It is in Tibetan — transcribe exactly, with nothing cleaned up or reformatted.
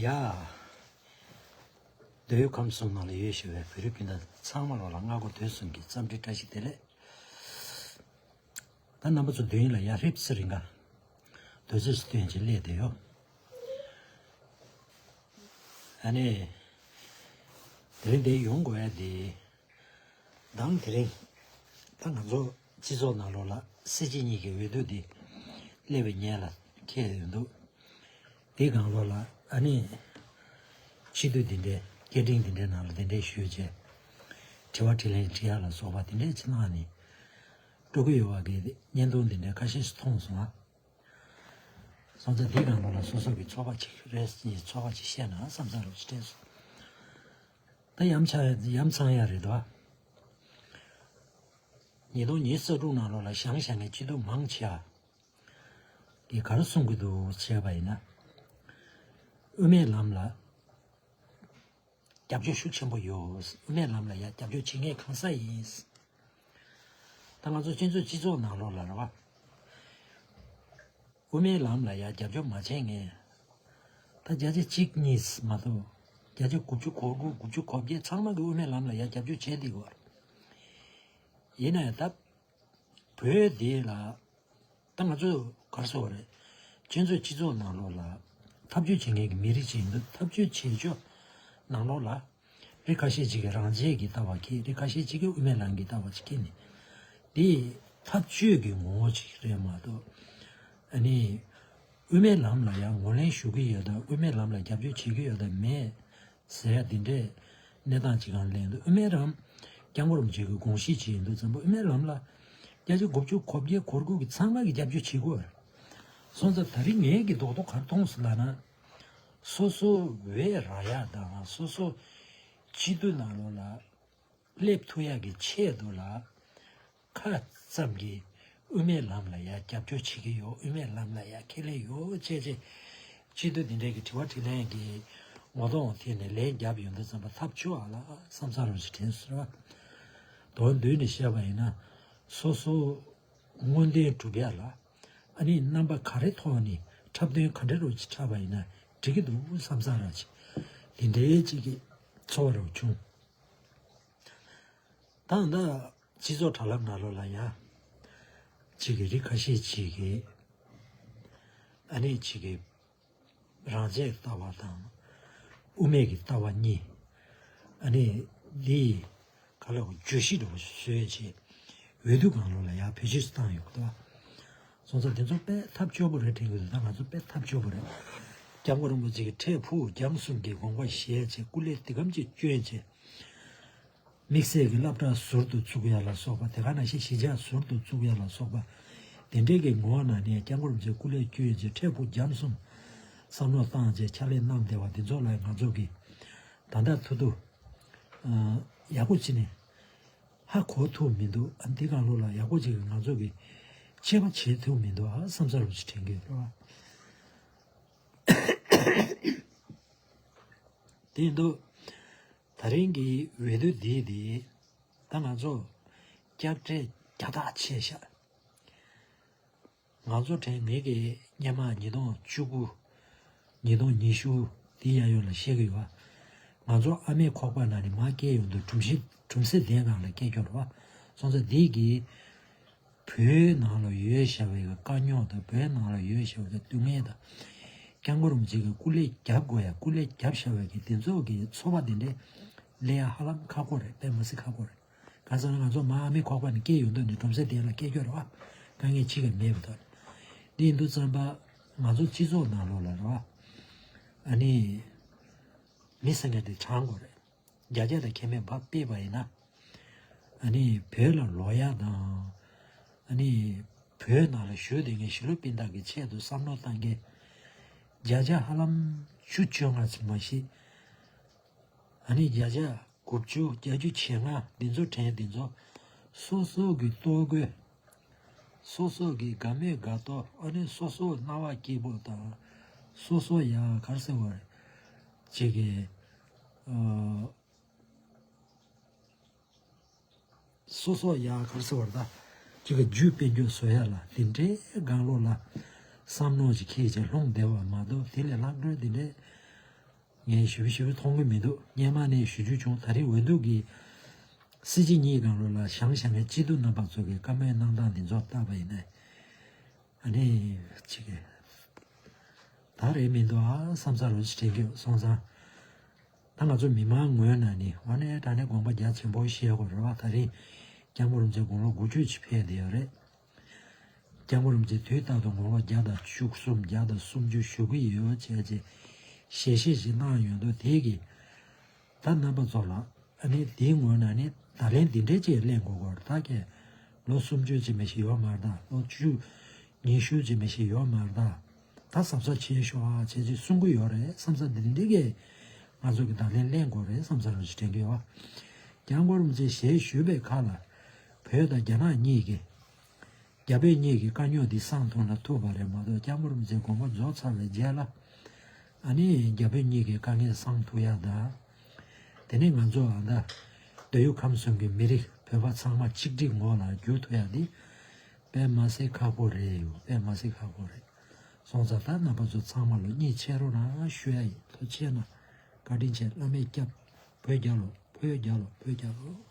ཡ། འདོད་ཡོན་ཁམས་གསུམ་ནང་ལ་ཡོད་བཞིན་པའི་བོད་རིགས་སྤུན་ཟླ་ཚང་མ་ལོ་ལ་སྔ་དགོང་དུས་གསུམ་གྱི་འཚམས་འདྲི་བཀྲ་ཤིས་བདེ་ལེགས། ད་རྣམ་པ་ཚོ་འདོད་ཡོན་ལ་ཡ་ཧྲིབ་སི་རིང་ག་འདོད་ཚོད་སུ་སྟོན་གྱི་སླེབས་བསྡད་ཡོད། ཨ་ནི། དེ་རིང་འདིར་ཡོང་དགོས་ཡ་དེ། མདང་དེ་རིང་། ད་ང་ཚོ་སྤྱི་ཚོགས་ནང་ལོགས་ལ་སྲིད་སྤྱི་གཉིས་ཀྱི་འོས་བསྡུ་འདི་སླེབས་པའི་ཉེ་ལ་འཁེལ་ཡོད་འདུག་དེའི་སྒང་ལོགས་ལ་ཨ་ནི། སྤྱི་འཐུས་འདི་འདྲའི་སྐད་འཕྲིན་འདི་འདྲའི་ནང་ལ་འདི་འདྲའི་ཞུས་བྱས། དྲི་བ་དྲིས་ལན་དྲི་ཡ་ལ་སོགས་པ་འདི་འདྲའི་ཕྱི་ནང་ནས་སྤྲོ་གི་ཡོད་པ་གི་བརྙན་ཐུང་འདི་འདྲའི་ཁ་ཤས་ཤིག་མཐོང་སོང་ང་། སོང་ཙང་འདི་སྒང་ལོགས་ལ་སོ་སོ་གི་ཚོར་བ་ཅིག་རེད། ཚོར་བ་ཅིག་བཤད་ན་བསམ་བསམ་རོགས་ཅིག་དྲན་སོང་། ད་ཡ་མཚན་ཡ་མཚན་ཡ་རེད་དོ། ཉིས་སྟོང་ཉི་ཤུ་རྩ་དྲུག་ནང་ལོགས་ལ་བཞེངས་བཞེངས་མཁན་སྤྱི་འཐུས་མང་ཆེ་བ་གིས་ག་རེ་གསུང་གི་འདུག་བྱས་པ་ཡིན་ན། དབུ་མའི་ལམ་ལ་རྒྱབ་སྐྱོར་ཤུགས་ཆེན་པོ་ཡོད། དབུ་མའི་ལམ་ལ་ཡ་རྒྱབ་སྐྱོར་བྱེད་མཁན་གང་ས་ཡིན། ད་ང་ཚོ་སྤྱི་ཚོགས་སྤྱི་ཚོགས་ནང་ལོགས་ལ་རེད་བ། དབུ་མའི་ལམ་ལ་ཡ་རྒྱབ་སྐྱོར་མ་བྱས་མཁན། ད་བརྒྱ་ཆ་གཅིག་གཉིས་མ་གཏོགས། བརྒྱ་ཆ་དགུ་བཅུ་གོ་དགུ་དགུ་བཅུ་གོ་བརྒྱད་ཚང་མ་གིས་དབུ་མའི་ལམ་ལ་ཡ་རྒྱབ་སྐྱོར་བྱས་བསྡད་ཡོད་རེད། ཡིན་ན་ཡང་ད། བོད་འདི་ལ། ད་ང་ཚོས་ག་རེ་ཟེར་བ་རེད། སྤྱི་ཚོགས་སྤྱི་ཚོགས་ནང་ལོགས་ལ། འཐབ་ཇུས་བྱེད་མཁན་གྱི་མི་རིགས་ཅིག་ཡིན་དུས་འཐབ་ཇུས་བྱེད་ཕྱོགས་ནང་ལོགས་ལ། རིགས་ཁ་ཤས་ཅིག་གིས་རང་བྱས་ཀྱི་ལྟ་བ་འཁྱེར། རིགས་ཁ་ཤས་ཅིག་གིས་དབུ་མའི་ལམ་གྱི་ལྟ་བ་ཅིག་འཁྱེར་ནས། འདི་འཐབ་ཇུས་ཀྱི་ངོ་བོ་ཅིག་རེད་མ་གཏོགས། ཨ་ནི། དབུ་མའི་ལམ་ལ་ཡང་ངོས་ལེན་ཞུ་གི་ཡོད་དམ། དབུ་མའི་ལམ་ལ་རྒྱབ་སྐྱོར་བྱེད་ཀྱི་ཡོད་དམ་མེད་ཟེར་ཡ་འདི་འདྲའི་གནས་སྟངས་ཅིག་གང་ལེན་འདུག་དབུ་མའི་ལམ་སྐྱབས་མགོན་རིན་པོ་ཆེ་གི་དགོངས་གཞི་ཅིག་ཡིན་དུས་ཙམ་པ། དབུ་མའི་ལམ་ལ་བརྒྱ་ཆ་དགུ་བཅུ་གོ་བརྒྱད་གོ་དགུ་གི་ཚང་མ་གིས་རྒྱབ་སྐྱོར་བྱེད་དགོས། སོང་ཙང་ད་རིང་ངས་ཀྱི་རྡོག་རྡོག་ག་རེ་མཐོང་སོང་ལབ་ན། སོ་སོ་འོས་རག་ཡ་དང་སོ་སོ་སྤྱི་འཐུས་ནང་ལོགས་ལ་སླེབས་ཐུབ་ཡ་གི་ཆེད་དུ་ལ། ཁ་ཙམ་གྱིས་དབུ་མའི་ལམ་ལ་ཡ་རྒྱབ་སྐྱོར་བྱེད་ཀྱི་ཡོད། དབུ་མའི་ལམ་ལ་ཡ་ཁས་ལེན་ཡོད་བྱས་བྱས། སྤྱི་འཐུས་འདི་འདྲའི་གི་དྲི་བ་དྲིས་ལན་གྱི་ངོ་གདོང་འཐེན་ནས་ལན་རྒྱབ་ཡོང་དུས་ཙམ་པ་ཐབས་ཆོག་ཨ་ལ་བསམ་ས་རོགས་ཞེས་དྲན་སོང་། དོན་བསྡུས་ནས་བཤད་པ་ཡིན་ན། སོ་སོ་དངོས་དོན་སྒྲུབ་ཡ་ལ། ཨ་ནི་རྣམ་པ་ག་རེ་ཐོག་ནས་འཁྲབ་སྟོན་ག་འདྲ་རོགས་ཅིག་འཁྲབ་པ་ཡིན་ན་འགྲིག་གི་འདུག་བསམ་ས་ར་ཅིག་དེ་འདྲའི་ཅིག་གི་ཚོར་བ་རོགས་བྱུང་། ད་ལྟ་སྤྱི་ཚོགས་དྲ་ལམ་ནང་ལོགས་ལ་ཡང་། ཅིག་གི་རིགས་ཁ་ཤས་ཅིག་གིས། ཨ་ནི་ཅིག་གི་རང་བྱས་ལྟ་བ་དང་། དབུ་མའི་གི་ལྟ་བ་གཉིས། ཨ་ནི་འདི་ག་ལ་གོ་བརྗོད་གཞི་འདྲ་བོ་བཟོས་བྱས། འོས་བསྡུ་སྒང་ལོགས་ལ་ཡང་བེད་སྤྱོད་བཏང་ཡོད་གི་འདུག་སོང་ཙང་དེ་ཚོ་དཔེ་ཐབས་སྐྱོ་པོ་རེད་དྲན་གི་འདུག་ད་ང་ཚོ་དཔེ་ཐབས་སྐྱོ་པོ་རེད། སྐྱབས་མགོན་རིན་པོ་ཆེ་གི་འཕྲལ་ཕུགས་རྒྱང་གསུམ་གྱི་དགོངས་པ་བཞེས་བྱས། སྐུ་ལས་འདི་གམ་ཅིག་བསྐྱོན་བྱས། དམིགས་བསལ་གྱི་སློབ་གྲྭ་ཟུར་དུ་བཙུགས་ཡ་ལ་སོགས་པ། དེ་ག་ནང་བཞིན་གཞིས་ཆགས་ཟུར་དུ་བཙུགས་ཡ་ལ་སོགས་པ། དེ་འདྲའི་གི་ངོ་བོ་ནང་ནས་སྐྱབས་མགོན་རིན་པོ་ཆེ་སྐུ་ལས་བསྐྱོན་བྱས་འཕྲལ་ཕུགས་རྒྱང་གསུམ་བསམ་བློ་བཏང་བྱས་ཕྱག་ལས་གནང་བསྡད་པ་འདི་ཚོ་ལ་ང་ཚོ་གིས་ད་ལྟ་ཐུག་ཐུག་ཡག་པོ་བྱས་ནས་ཧ་གོ་ཐུབ་མི་འདུག་ཨ་འདི་སྒང་ལོགས་ལ་ཡག་པོ་བྱས་ང་ཚོ་གིས་དཔྱད་པ་བྱེད་ཐུབ་མི་འདུག་ཨ་བསམ་ས་རུ་ཅིག་དྲན་གི་ཡོད་རེད་བ། དེ་ཡིན་དུས། ད་རིང་གི་འོས་བསྡུ་འདི་དེ་ད་ང་ཚོ་སྐྱབས་བྲལ་རྒྱ་ཐག་ཆད་ཤག་ང་ཚོ་དྲན་ངེས་ཀྱི་སྔོན་མ་ཉིས་སྟོང་བཅུ་དགུ། ཉིས་སྟོང་ཉི་ཤུ་དེ་ཡ་ཡོད་ལ་བཤད་ཀྱི་ཡོད། ང་ཚོ་ཨ་མའི་ཁོག་པ་ནང་ནས་མར་སྐྱེས་ཡོང་དུས་གྲུམ་གཞི་གྲུམ་གཟེར་དེའི་སྒང་ལ་སྐྱེས་ཀྱོག་རེད་བ། སོང་ཙང་འདི་གི་བོད་ནང་ལ་ཡོད་བཞག་པའི་དཀའ་རྙོག་དང་། བོད་ནང་ལ་ཡོད་བཞག་པའི་སྡུག་བསྔལ་དང་། སྐྱབས་མགོན་རིན་པོ་ཆེ་གི་སྐུ་ལས་རྒྱབ་དགོས་ཡ། སྐུ་ལས་རྒྱབ་བཞག་པའི་གི་དེ་ཚོ་གི་ཚོར་བ་དེ་འདྲས་སླེབས་ཡ་ཧ་ལམ་ཁག་པོ་རེད། དཔེ་མི་སྲིད་ཁག་པོ་རེད། གང་ཟེར་ན་ང་ཚོ་མར་ཨ་མའི་ཁོག་པ་ནས་སྐྱེས་ཡོང་དུས་ནས་གྲུམ་གཟེར་དེ་ལ་སྐྱེས་ཀྱོག་རེད་བ། དཀའ་ངལ་ཅི་ག་མེད་པ་དང་། འདི་ཡིན་དུས་ཙམ་པ་ང་ཚོ་སྤྱི་ཚོགས་ནང་ལོགས་ལ་རེད་བ། ཨ་ནི། མི་ཟེར་མཁན་དེ་དྲང་དགོས་རེད། བརྒྱ་ཆ་དང་ཁྱད་མེད་ཕར་ཕུད་པ་ཡིན་ན། ཨ་ནི་བོད་ལ་ལོག་ཡ་དང་། ཨ་ནི་བོད་ནང་ལ་བཞུགས་བསྡད་མཁན་གཞིས་ལུས་སྤུན་ཟླ་གི་ཆེད་དུ་བསམ་བློ་བཏང་མཁན་བརྒྱ་ཆ་ཧ་ལམ་བཅུ་བཅོ་ལྔ་ཙམ་མ་གཏོགས། ཨ་ནི་བརྒྱ་ཆ་དགུ་བཅུ་བརྒྱད་ཅུ་གྱ་ལྔ་འདི་ཚོ་དྲན་འདི་ཚོ་སོ་སོ་གི་ལྟོ་གོས། སོ་སོ་གི་དགའ་མོས་དགའ་ཏོག་ཨ་ནི་སོ་སོ་སྣང་བ་སྐྱིད་པོ་དང་། སོ་སོ་ཡ་ག་རེ་ཟེར་བ་རེད། ཅིག་གི་ཨ། སོ་སོ་ཡ་ག་རེ་ཟེར་བ་རེད། ད་ཅིག་གི་རྒྱུ་སྤེལ་རྒྱུ་བཟོ་ཡ་ལ་དེ་འདྲའི་སྒང་ལོགས་ལ་བསམ་མནོ་ཅིག་འཁྱེར་བྱས་ལྷུང་བསྡད་པ་མ་གཏོགས། དེ་ལས་ལྷག་གྲོལ་དེ་འདྲའི་ ངས་ཞིབ་ཞིབ་མཐོང་གི་མི་འདུག་སྔོན་མ་ནས་ཞུ་རྒྱུ་བྱུང་། ད་རིང་འོས་བསྡུ་གི་སྲིད་སྤྱི་གཉིས་སྒང་ལོགས་ལ་བཞེངས་བཞེངས་མཁན་སྤྱི་འཐུས་རྣམ་པ་ཚོ་གི་བཀའ་མོལ་གནང་སྟངས་འདི་ཚོ་བལྟས་པ་ཡིན་ན། ཨ་ནི་ཅིག་གི་ད་རེད་མི་འདུག་ཨ་བསམ་ས་རུ་ཅིག་དྲན་གྱི་ཡོད། སོང་ཙང་ད་ང་ཚོ་མི་མང་ངོས་ནས་ནི་ཨ་ནི་ད་ནི་དགོངས་པ་རྒྱ་ཆེན་པོ་བཞེས་དགོས་རེད་བ། ད་རིང་སྐྱབས་མགོན་རིན་པོ་ཆེ་དགུང་ལོ་དགུ་བཅུ་ཅིག་ཕེབས་བསྡད་ཡོད་རེད། སྐྱབས་མགོན་རིན་པོ་ཆེ་དུས་རྟག་ཏུ་དགུང་ལོ་བརྒྱ་དང་བཅུ་གསུམ་བརྒྱ་དང་སུམ་ཅུ་བཞུགས་ཀྱི་ཡོད་བྱས་རྗེས་ཞལ་བཞེས་ཤིག་གནང་ཡོད་འདུག་དེ་གི་ད་རྣམ་པ་ཚོ་ལ་ཨ་ནི་དེའི་ངོས་ནས་ནི་བརྡ་ལན་འདི་འདྲའི་ཅིག་ལེན་དགོས་ཀྱི་ཡོད་རེད། ད་ཁྱེད་ལོ་སུམ་ཅུ་ཅིག་མ་ཞིག་ཡོད་མ་རེད། ད་ལོ་བཅུ་ཉི་ཤུ་ཅིག་མ་ཞིག་ཡོད་མ་རེད། ད་ད་གཟབ་གཟབ་བྱེད་ཤོག་ཨ་བྱས་རྗེས་གསུང་གི་ཡོད་རེད་བསམ་ས་འདི་འདྲའི་གི་ང་ཚོ་གི་བརྡ་ལན་ལེན་དགོས་རེད་བསམ་ས་རང་ཞིག་དྲན་གྱི་ཡོད། སྐྱབས་མགོན་རིན་པོ་ཆེ་ཞལ་བཞུགས་པའི་ཁ་ལ་བོད་དང་རྒྱ་ནག་གཉིས་ཀྱི་རྒྱ་བོད་གཉིས་ཀྱི་དཀའ་རྙོག་འདི་སངས་ཐུབ་ན་ཐུབ་པ་རེད་མ་གཏོགས། སྐྱབས་མགོན་རིན་པོ་ཆེ་དགོངས་པ་རྫོགས་ཚར་བའི་རྗེས་ལ་ཨ་ནི་རྒྱ་བོད་གཉིས་ཀྱི་དཀའ་ངལ་སངས་ཐུབ་ཡག་དང་། དེ་ནས་ང་ཚོ་ཨ་ད་འདོད་ཡོན་ཁམས་གསུམ་གྱི་མི་རིགས་བོད་པ་ཚང་མ་གཅིག་སྒྲིལ་ངོ་ལ་འགྱུར་ཐུབ་ཡག་འདི་དཔེ་མ་སྲིད་ཁག་པོ་རེད་ཡོ། དཔེ་མ་སྲིད་ཁག་པོ་རེད། སོང་ཙང་ད་རྣམ་པ་ཚོ་ཚང་མ་ལ་སྙིང་རྗེ་རོགས་གནང་ཞུ་ཡ་ཡིན། ཐུགས་རྗེ་གནང་། བཀའ་དྲིན་ཆེ། བླ་མས་སྐྱབས། བོད་རྒྱལ་ལོ། བོད་རྒྱལ་ལོ། བོད་རྒྱལ་ལོ།